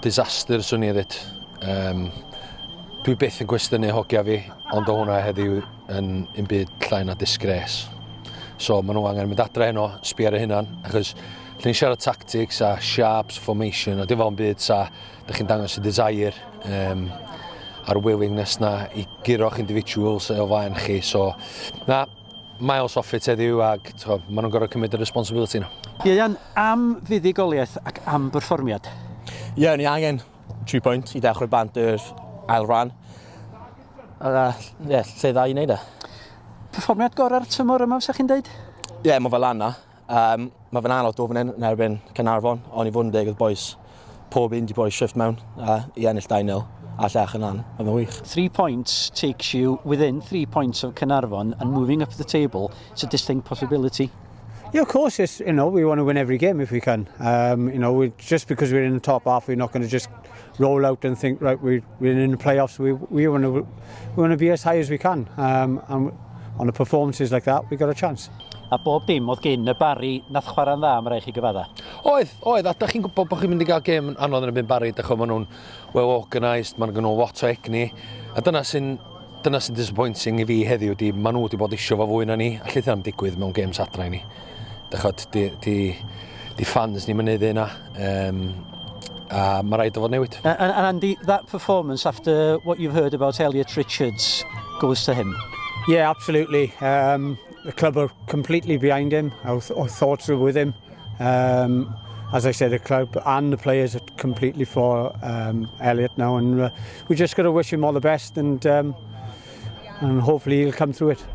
Disaster, swn i ddweud. Dwi byth yn gwestiynu hogia fi, ond o hwnna heddiw yn un byd llai na disgrace. So maen nhw angen mynd adre heno, sbio ar eu hunan, achos lle ni'n siarad tactics a sharps, formation, a dim fel byd sa, da chi'n dangos y desire a'r willingness na i guro'ch individuals o flaen chi. So, na, miles off it heddiw ac maen nhw'n gorfod cymryd y responsibility na. Ieuan, am fuddugoliaeth ac am berfformiad? Ie, yeah, ni angen 3 pwynt i dechrau bant yr ail rhan. A yeah, lle dda i wneud e. Perfformiad gorau'r tymor yma, fysa chi'n deud? Ie, yeah, mae fel yna. Mae fe'n anodd dod fan hyn yn erbyn Caernarfon, ond i fod yn deg oedd boys, pob un di boi shift mewn i ennill 2-0 a llech yn lan. Mae fe'n wych. 3 points takes you within 3 points of Caernarfon and moving up the table. It's a distinct possibility. Yeah, of course. It's, you know, we want to win every game if we can. Just because we're in the top half, we're not going to just roll out and think, "Right, we're in the playoffs." We want to be as high as we can. And on the performances like that, we got a chance. A bob dim oedd gen y Barri nath chwarae'n dda, mae rhaid chi gyfadda. Oedd, oedd, a da chi'n gwybod bod chi'n mynd i gael gêm anodd yn erbyn Barri, da maen nhw'n well organised, maen nhw'n lot o egni, a dyna sy'n disappointing i fi heddiw, di, maen nhw wedi bod isio fo fwy na ni, a lle ddim digwydd mewn games adra i ni. Dachod, di fans ni'n mynyddu yna, a mae rhaid o fod newid. And Andy, that performance, after what you've heard about Elliot Richards, goes to him. Yeah, absolutely. The club are completely behind him. Our thoughts are with him. As I said, the club and the players are completely for Elliot now, and we just got to wish him all the best, and hopefully he'll come through it.